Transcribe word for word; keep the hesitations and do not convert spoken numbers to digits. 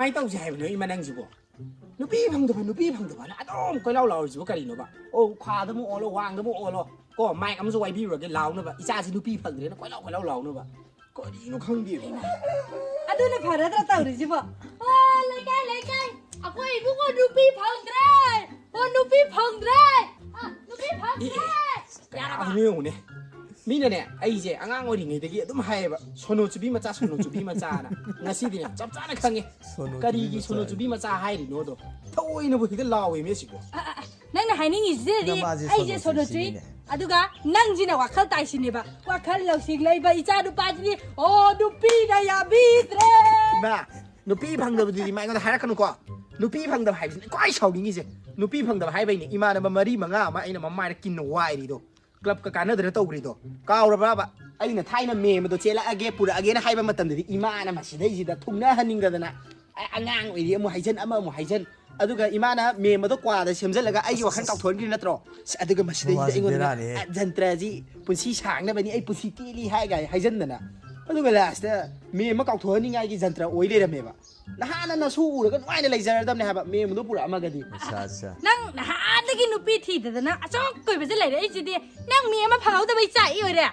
ꯀꯃꯥꯏꯅ ꯇꯧꯁꯦ ꯍꯥꯏꯕꯅꯣ ꯏꯃꯥ ꯅꯪꯁꯤꯕꯣ? ꯅꯨꯄꯤ ꯐꯪꯗꯕ, ꯅꯨꯄꯤ ꯐꯪꯗꯕꯅ ꯑꯗꯨꯝ ꯀꯣꯏꯂꯥꯎ ꯂꯥꯎꯔꯤꯁꯤꯕꯨ ꯀꯔꯤꯅꯣꯕ? ꯑꯣ, ꯈ꯭ꯋꯥꯗ ꯑꯃꯨꯛ ꯑꯣꯜꯂꯣ, ꯋꯥꯡꯗ ꯑꯃꯨꯛ ꯑꯣꯜꯂꯣ, ꯀꯣ, ꯃꯥꯏꯛ ꯑꯃꯁꯨ ꯋꯥꯏꯕꯤꯔꯨꯔꯒꯦ ꯂꯥꯎꯅꯕ, "ꯏꯆꯥꯁꯤ ꯅꯨꯄꯤ ꯐꯪꯗ꯭ꯔꯦꯅ ꯀꯣꯏꯂꯥꯎ ꯀꯣꯏꯂꯥꯎ ꯂꯥꯎꯅꯕ"? ꯀꯔꯤꯅꯣ ꯈꯪꯗꯦ꯫ ꯑꯗꯨꯅ ꯐꯔꯗ꯭ꯔꯥ ꯇꯧꯔꯤꯁꯤꯕꯣ? ꯑꯣ, ꯂꯩꯀꯥꯏ, ꯂꯩꯀꯥꯏ, ꯑꯩꯈꯣꯏ ꯏꯕꯨꯡꯉꯣ ꯅꯨꯄꯤ ꯐꯪꯗ꯭ꯔꯦ꯫ ꯑꯣ, ꯅꯨꯄꯤ ꯐꯪꯗ꯭ꯔꯦ꯫ ꯑ, ꯅꯨꯄꯤ ꯐꯪꯗ꯭ꯔꯦ꯫ ꯀꯌꯥ ꯌꯥꯔꯕ? ꯍꯥꯏꯅꯣ ꯌꯦꯡꯉꯨꯅꯦ꯫ ꯃꯤꯅꯅꯦ, ꯑꯩꯁꯦ ꯑꯉꯥꯡ ꯑꯣꯏꯔꯤꯉꯩꯗꯒꯤ ꯑꯗꯨꯝ ꯍꯥꯏꯌꯦꯕ, "ꯁꯣꯅꯣ ꯆꯨꯕꯤ ꯃꯆꯥ, ꯁꯣꯅꯣ ꯆꯨꯕꯤ ꯃꯆꯥꯅ"꯫ ꯉꯁꯤꯗꯤꯅꯦ, ꯆꯞ ꯆꯥꯅ ꯈꯪꯉꯦ꯫ ꯁꯣꯅꯣ ꯆꯨꯕꯤ ꯀꯔꯤꯒꯤ ꯃꯆꯥ ꯁꯣꯅꯣ ꯆꯨꯕꯤ ꯃꯆꯥ ꯍꯥꯏꯔꯤꯅꯣꯗꯣ? ꯊꯑꯣꯏꯅꯕꯨ ꯍꯦꯛꯇ ꯂꯥꯎꯋꯦ ꯃꯤ ꯑꯁꯤꯕꯣ꯫ ꯑ, ꯑ, ꯑ, ꯅꯪꯅ ꯍꯥꯏꯅꯤꯡꯉꯤꯁꯤꯗꯤ ꯅꯃꯥꯁꯦ ꯑꯩꯁꯦ ꯁꯣꯅꯣ ꯁꯣꯅꯣ ꯆꯨꯕꯤ ꯆꯨꯕꯤꯅꯦ꯫ ꯑꯗꯨꯒ ꯅꯪꯁꯤꯅ ꯋꯥꯈꯜ ꯇꯥꯏꯁꯤꯅꯦꯕ꯫ ꯋꯥꯈꯜ ꯂꯧꯁꯤꯡ ꯂꯩꯕ ꯏꯆꯥ ꯅꯨꯄꯥꯁꯤꯗꯤ, ꯑꯣ, ꯅꯨꯄꯤꯅ ꯌꯥꯕꯤꯗ꯭ꯔꯦ꯫ ꯏꯃꯥ, ꯅꯨꯄꯤ ꯐꯪꯗꯕꯗꯨꯗꯤ ꯃꯥ ꯑꯩꯉꯣꯟꯗ ꯍꯥꯏꯔꯛꯀꯅꯨꯀꯣ꯫ ꯅꯨꯄꯤ ꯐꯪꯗꯕ ꯍꯥꯏꯕꯁꯤꯅꯦ ꯈ꯭ꯋꯥꯏ ꯁꯥꯎꯅꯤꯡꯉꯤꯁꯦ꯫ ꯅꯨꯄꯤ ꯐꯪꯗꯕ ꯍꯥꯏꯕꯩꯅꯦ ꯏꯃꯥꯟꯅꯕ ꯃꯔꯤ ꯃꯉꯥ ꯑꯃ ꯑꯩꯅ ꯃꯃꯥꯏꯗ ꯀꯤꯟꯅ ꯋꯥꯏꯔꯤꯗꯣ꯫ ꯀ꯭ꯂꯕꯀ ꯀꯥꯟꯅꯗꯅ ꯇꯧꯈ꯭ꯔꯤꯗꯣ ꯀꯥꯎꯔꯕ꯭ꯔꯕ? ꯑꯩꯅ ꯊꯥꯏꯅ ꯃꯦꯝ ꯑꯗꯣ ꯆꯦꯜꯂꯛꯑꯒꯦ, ꯄꯨꯔꯛꯑꯒꯦꯅ ꯍꯥꯏꯕ ꯃꯇꯝꯗꯗꯤ ꯏꯃꯥꯅ ꯃꯁꯤꯗꯩꯁꯤꯗ ꯊꯨꯡꯅꯍꯟꯅꯤꯡꯗꯗꯅ, ꯑ-, ꯑꯉꯥꯡ ꯑꯣꯏꯔꯤ ꯑꯃꯨꯛ ꯍꯥꯏꯖꯟ, ꯑꯃ ꯑꯃꯨꯛ ꯍꯥꯏꯖꯟ, ꯑꯗꯨꯒ ꯏꯃꯥꯅ ꯃꯦꯝ ꯑꯗꯣ ꯀ꯭ꯋꯥꯗ ꯁꯦꯝꯖꯜꯂꯒ ꯑꯩꯒꯤ ꯋꯥꯈꯜ ꯀꯥꯎꯊꯣꯛꯍꯟꯈ꯭ꯔꯤ ꯅꯠꯇ꯭ꯔꯣ? ꯑꯁ, ꯑꯗꯨꯒ ꯃꯁꯤꯗꯩꯁꯤꯗ ꯃꯃꯥꯁꯤ ꯑꯩꯉꯣꯟꯗ ꯕꯦꯔꯥꯅꯤꯍꯦ꯫ "ꯑ, ꯖꯟꯇ꯭ꯔꯁꯤ ꯄꯨꯟꯁꯤ ꯁꯥꯡꯅꯕꯅꯤ, ꯑꯩ ꯄꯨꯟꯁꯤ ꯇꯦꯜꯂꯤ" ꯍꯥꯏ ꯀꯥꯏ ꯍꯥꯏꯖꯟꯗꯅ, ꯑꯗꯨꯒ ꯂꯥꯁꯇ ꯃꯦꯝ ꯑꯃ ꯀꯥꯎꯊꯣꯛꯍꯟꯅꯤꯡꯉꯥꯏꯒꯤ ꯖꯟꯇ꯭ꯔ ꯑꯣꯏ ꯂꯩꯔꯝꯃꯦꯕ꯫ ꯅꯍꯥꯟꯅ ꯅꯁꯨ ꯎꯔꯒ ꯅꯨꯡꯉꯥꯏꯅ ꯂꯩꯖꯔꯗꯕꯅꯦ ꯍꯥꯏꯕ, ꯃꯦꯝꯗꯣ ꯄꯨꯔꯛꯑꯝꯃꯒꯗꯤ꯫ ꯑꯠꯆꯥ, ꯑꯠꯆꯥ꯫ ꯅꯪ ꯅꯍꯥꯟꯗꯒꯤ ꯅꯨꯄꯤ ꯊꯤꯗꯗꯅ ꯑꯁꯨꯛ ꯀꯨꯏꯕꯁꯦ ꯂꯩꯔꯛꯏꯁꯤꯗꯤ, ꯅꯪ ꯃꯤ ꯑꯃ ꯐꯪꯍꯧꯗꯕꯩ ꯆꯥꯛꯏ ꯑꯣꯏꯔꯦ?